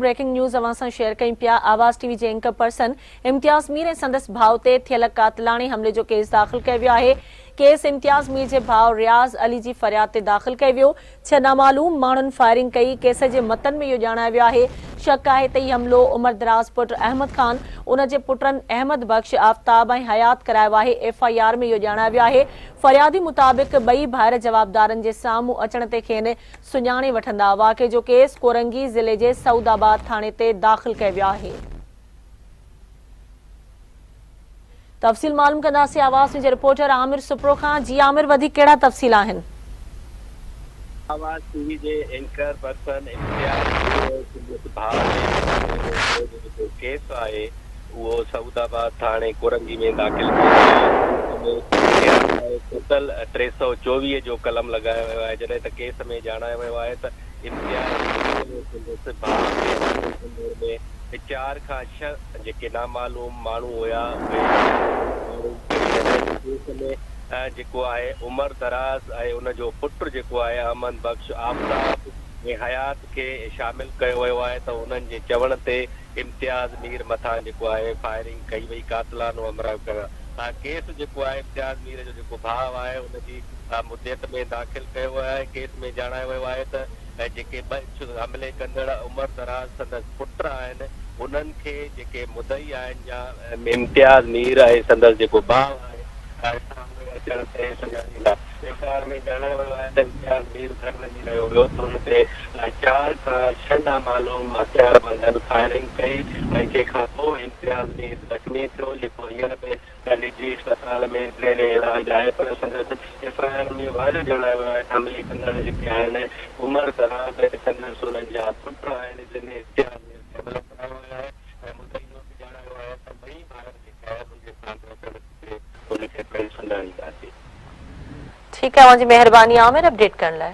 Breaking news اوهان سان share ڪيون پيا، آواز ٽي وي جي اينڪر پرسن امتياز مير ۽ سندس ڀاء تي ٿيل قاتلاڻي حملي جو ڪيس داخل ڪيو ويو آهي، ڪيس امتياز مير جي ڀاء رياض علي جي فرياد تي داخل ڪيو ويو، ڇهه نامعلوم ماڻهن فائرنگ ڪئي، ڪيس جي متن ۾ اهو ڄاڻايو ويو آهي شڪ آهي ته هي حملو عمر دراز پٽ احمد خان، ان جي پٽن احمد بخش، آفتاب ۽ حيات ڪرايو آهي، ايف I R ۾ اهو ڄاڻايو ويو آهي فريادي مطابق ٻئي ڀائر جوابدارن جي سامهون اچڻ تي کين سڃاڻي وٺندا. واقعي جو ڪيس ڪورنگي ضلعي جي سعود آباد ٿاڻي تي داخل ڪيو ويو آهي. تفصيل معلوم ڪنداسين آواز نيوز جي رپورٽر عامر سپرو کان. جي عامر وڌيڪ ڪهڙا تفصيل آهن؟ آواز ٽي وي جي اينڪر پرسن امتياز مير ۽ سندس ڀاء جي وچ ۾ جو جيڪو ڪيس آهي اهو سعود آباد ٿاڻي ڪورنگي ۾ داخل ڪيو ويو آهي. ڪيس ۾ ٽوٽل 324 جو قلم لڳايو ويو آهي، جڏهن ته ڪيس ۾ ڄاڻايو ويو آهي ته امتياز مير ۽ سندس ڀاء تي حملو ڪندڙ ۾ چار کان ڇهه جيڪي نامعلوم ماڻهو هيا اهي فائرنگ ڪئي، جڏهن ته ڪيس ۾ جيڪو آهي عمر دراز ۽ ان جو پٽ جيڪو آهي احمد بخش آفتاب ۽ حيات کي شامل ڪيو ويو آهي ته انهن جي چوڻ تي امتياز مير مٿان جيڪو آهي فائرنگ ڪئي وئي قاتلانو حملو ڪيو ڪيس جيڪو آهي امتياز مير جو جيڪو ڀاء آهي ان جي مدعيت ۾ داخل ڪيو ويو آهي ڪيس ۾ ڄاڻايو ويو آهي ته جيڪي ٻه حملي ڪندڙ عمر دراز سندس پٽ آهن انهن کي جيڪي مدعي آهن يا امتياز مير ۽ سندس جيڪو ڀاء آهي سامهون اچڻ تي سڃاڻيندا. ايف I R ۾ ڄاڻايو ويو آهي ته امتياز مير گهر وڃي رهيو هيو ته ان تي چار کان ڇهه نامعلوم هٿياربندن فائرنگ ڪئي ۽ جنهن کان پوء امتياز مير زخمي ٿيو جيڪو هينئر به نجي اسپتال ۾ زير علاج آهي پر سندس ايف I R ۾ واضح ڄاڻايو ويو آهي ته حملي ڪندڙ جيڪي آهن عمر دراز ۽ سندس انهن جا پٽ آهن جن امتياز مير تي حملو ڪرايو ويو آهي ۽ مدعي اهو به ڄاڻايو آهي ته ٻئي ڀائر جيڪي آهن ان جي سامهون اچڻ تي ان کي پڻ سڃاڻينداسين. ٺيڪ آهي اوهان جي مهرباني عامر اپڊيٽ ڪرڻ لاء.